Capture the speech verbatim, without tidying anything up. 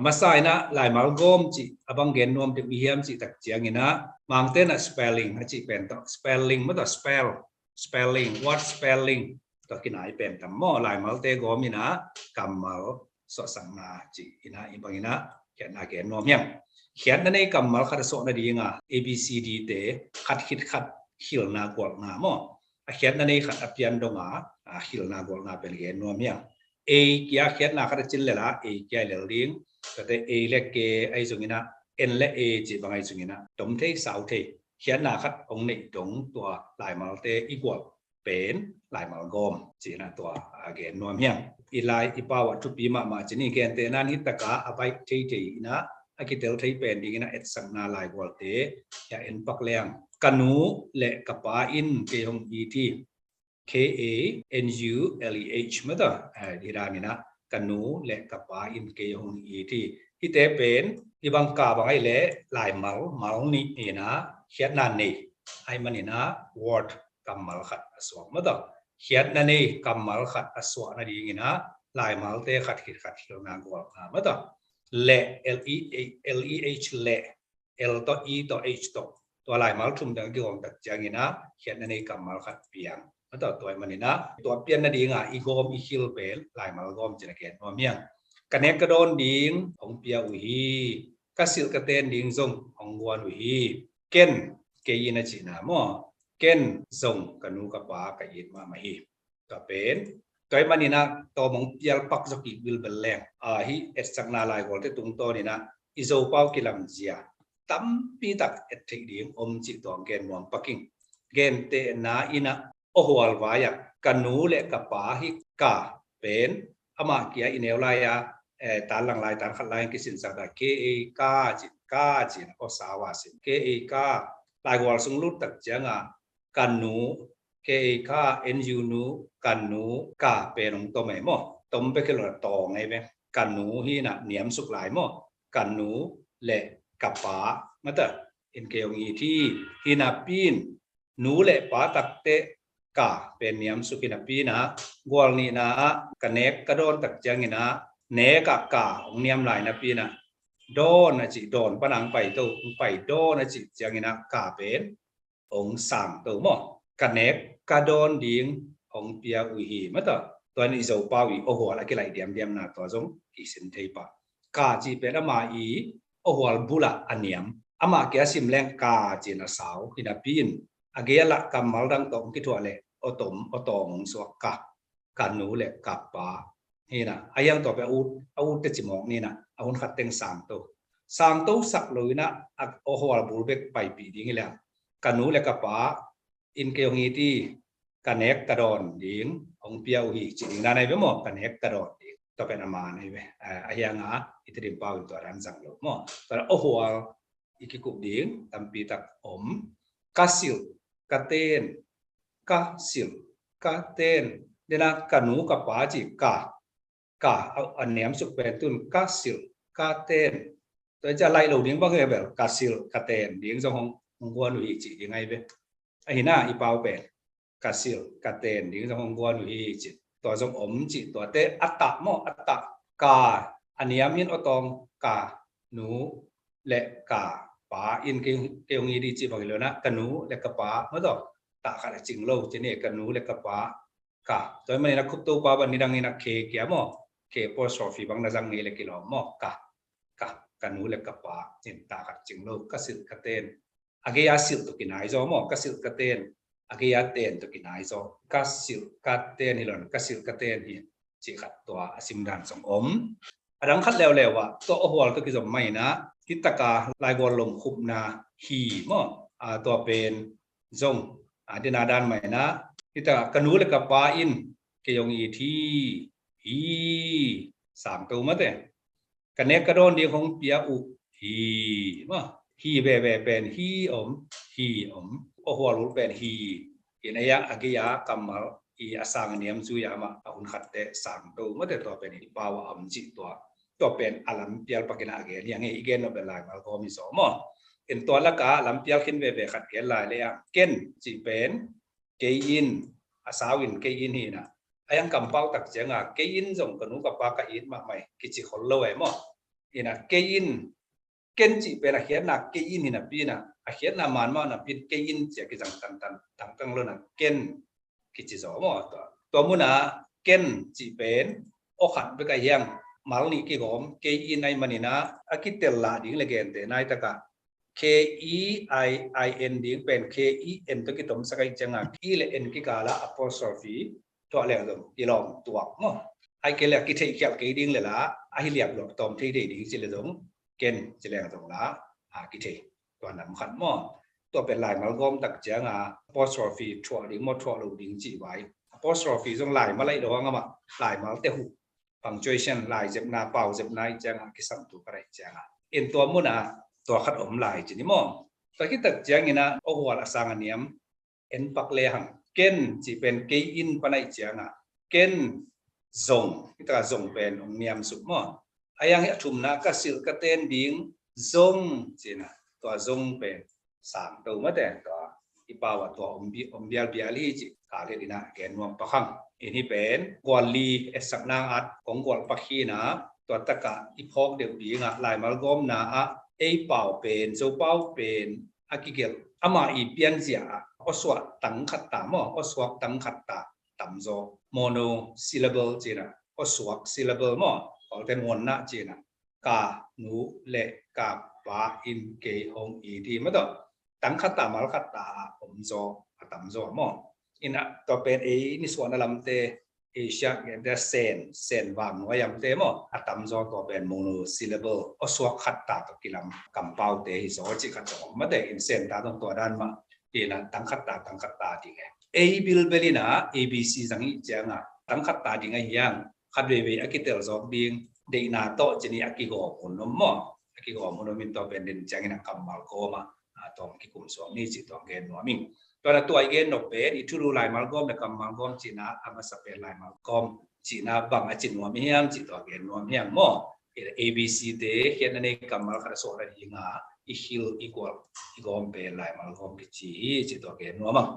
Masa in ah laimal gawm cih a bang gen nuam deuh i hiam cih tak ciangin ah, Mangte in ah spelling a cih pen tawh, spelling maw tawh, spell, spelling, word spelling tawh kinai pen tam maw, laimalte gawm in ah kammal suahsakna cih in ah i bang in ah khiatna gen nuam hiam. Khiatna nei kammal khat a suah nading a, A B C D te khat khit khat hilna gualna maw, a khiatna nei khat a pian dong a, a hilna gualna pen gen nuam hiam. A kia khiatna khat a cin lel a, A kia i lel ding. Tuate A le K ahi zongin ah, N le A cih bang ahi zongin ah, tom thei sau thei khiatna khat hong neih dong tua laimalte i gual pen laimal gawm cih in ah tua a gen nuam hiam. I lai i pau ah thupi mahmah cih ni, gentehna in hi tak a a baih theithei in ah a kitel thei pen ding in ah etsakna laigualte hi a en pak leng, ka nu le ka pa in kei hong it hi. K A N U L E H maw tawh, eh, hi dan in ah, ka nu le ka pa in kei hong it hi. Hihte pen i bang ka bang ahih leh laimal, mal nih in ah khiatna nei ahih manin ah word, kammal khat a suak maw tawh. Khiatna nei kammal khat a suah nading in ah laimalte khat khit khat hilna gualna maw tawh. Le, L E, L E H le, L tawh, E tawh, H tawh, tua laimal thum teng a kigawm tak ciangin ah khiatna nei kammal khat piang maw tawh. Tua ahih manin ah tua pian nading a i gawm i hil pen laimal gawm cih in ah gen nuam hiam. Ka nek ka dawn ding hong pia uh hi. Ka silh ka ten ding zong hong guan uh hi. Ken, kei in a cihna maw, ken zong ka nu ka pa ka it mahmah hi. Tua pen, tua ahih manin ah tawm hong pial pak zaw kik bilbel leng, a, hih etsakna laigualte tungtawn in ah i Zopau kilamzia tampi tak et theih ding om cih tua gen nuam pak ing. Gentehna in ah, awhual vai ah ka nu le ka pa hi, ka pen amah kia i neu lai a, eh, tan lang lai, tan khat lai in kisinsak ta, K A ka ci, ka ci, aw sau a sin, K A ka. Laigual sung lut tak ciang a, ka nu, K A ka, N U nu, ka nu, ka pen hong tom ei maw. Tom bek hi lo, tawng ei ve. Ka nu hi in ah niamsuk lai maw. Ka nu le ka pa maw tawh in kei hong it hi. Hi napi in nu le pa tak teh ka pen niamsuk hi napi in ah, gual nihna ah ka nek ka dawn tak ciangin ah nek ah ka hong niam lai napi in ah, dawn a cih, dawn pan a hong pai to, hong pai, dawn a cih ciangin ah ka pen hong sang to maw. Ka nek ka dawn ding hong pia uh hi maw tawh. Tua in i Zopau i awhual a kilaih diamdiamna tua zong kisin thei pah. Ka cih pen ama i awhual bul ah a niam. Amah kia sim leng ka ci in a sau hi napi in, a gei a lah kammal dang tawh hong kithuah leh aw tom, aw tawng hong suak, ka, ka nu le ka pa. Hi in ah, a hiang tua pen a ut, a ut teh ci mawk ni in ah, a hun khat teng sang to. Sang to sak lo in ah, a, awhual bul bek paipih ding hi leh, ka nu le ka pa in kei hong it hi, ka nek ka dawn ding hong pia uh hi, ci ding dan ahi ve maw, ka nek ka dawn ding. Tua pen a man ahi ve. A, a hiang a i Tedim pau in tua dan zang lo maw. Tua dan awhual i kikup ding tampi tak om. Ka silh ka ten, ka silh ka ten. Dena ka nu ka pa ci, ka, ka, a, a niamsuk pen tun, ka silh ka ten. Tua ciang laih lo ding bang hi bel, ka silh ka ten ding zong hong, hong guan uh hi ci ding ahi ve. Ahi na, i pau pen, ka silh ka ten ding zong hong guan uh hi ci. Tua zong om ci, tuate a tah maw, a tah. Ka, a niam in aw tawng, ka nu le ka pa in kei, kei hong it hi ci bang hi lo in ah, ka nu le ka pa maw tawh. Tah khat a cing lo ci ni, ka nu le ka pa, ka. Tua ahih manin a Khup Topa bang nidang in a K kia maw, K apostrophe bang na zang ngei leh kilawm maw, ka, ka, ka nu le ka pa in tah khat cing lo, ka silh ka ten. A gei a silh tawh kinai zaw maw, ka silh ka ten. A gei a ten tawh kinai zaw. Ka silh ka ten hi lo in, ka silh ka ten hi, cih khat tua a sim dan zong om. A dang khat leuleu ah, tua awhual tawh kizom mah in ah, hi tak a laigual lom khupna hi maw. A, tua pen zong, a, dena dan mah in ah, hi tak a ka nu le ka pa in kei hong it hi, hi, sang to maw teh. Ka nek ka dawn ding hong pia uh hi maw. Hi veve pen hi om, hi om. Awhual ul pen hi. Hi in a, a gei a kammal i a sang a niam zui a mah a hun khat teh sang to maw teh, tua pen i pau a om cih tua. Tua pen a lampial pak in a gen hi hang e, i gen nop leh laimal gawm hi zaw maw. In tua lak ah lampial khin veve khat gen lai leh a, ken cih pen kei in, a sau in kei in hi in ah. A hiang kampau tak ciang a, kei in zong ka nu ka pa ka it mahmah hi kici khol lo e maw. Ina kei in, ken cih pen a khiatna kei in hi napi ina, a khiatna man mah napi in kei in ci a kizang tantan tangtang lo ina ken kici zaw maw. Tua, tua muna ken cih pen aw khat bek a hiang, mal nih kigawm kei in ahi man ina, a kitel lah ding le gente nai taka K E I I N ding pen K E N tawh kitomsak ahi cianga, I le N kikala apostrophe tuah le zong kilawm tuak maw. Ai kei le a kitheih khialh kei ding le la, a hi liak luak tawm thei thei ding ci le zong, ken ci leng zong la, a kithei. Tua nam khat maw. Tua pen laimal gawm tak cianga apostrophe thuah ding maw, thuah lo ding cih vai. Apostrophe zong laimal ahi lo hang amah, laimal te huh, punctuation, lai zepna, pau zepna ahi cianga kisam tu ka ahi cianga. In tua muna tua khat om lai ci ni maw. Tua khit tak ciangina aw hual a sang a niam en pak le hang. Ken cih pen kei in pan ahi cianga, ken zong, hi taka zong pen ong niam suk maw. A yang hi a thumna ka silh ka ten ding zong cina, tua zong pen sang to mate, tua i pau a tua om bi-, om bial bial hi ci ka le dina gen nuam pak hang. In hi pen gual li etsak nang at kong gual pak hina, tua taka i phawk deuh dinga laimal gawmna ah ei pau pen, Zo pau pen a kigelh. Ama i pianzia ah aw suak tang khat ta maw, aw suak tang khat ta tamzaw, monosyllable cina, aw suak syllable maw, awlte muanna cina, ka nu le ka pa in kei hong it hi maw. Tua tang khat ta mal khat ta a omzaw a tamzaw maw. Ina tua pen ei nisuahna lamte, Asia gente Sen, Sen vang nuai amte maw, a tamzaw tua pen monosyllable, aw suak khat ta tawh kilam kampaute hi zaw cih khat zong om mate. In Sen ta zong tua dan mah, ina tang khat ta tang khat ta ding e. Ei bilbel ina A B C zang hi cianga tang khat ta ding ahi hiang, khat veivei a kitel zawk ding deihna tawh cini a kigawm hun om maw. A kigawm hun om in tua pen den ciangin a kammal gawm a, a tawm kikum suak ni cih tua gen nuam ing. Tua na tua i gen nop pen i thulu laimal gawm le kammal gawm cihna a masa pen laimal gawm cihna bang a ci nuam hiam cih tua gen nuam hiam maw. A B C te khiatna nei kammal khat a suak a dinga i hil i gual i gawm pen laimal gawm kici hi cih tua gen nuam ang.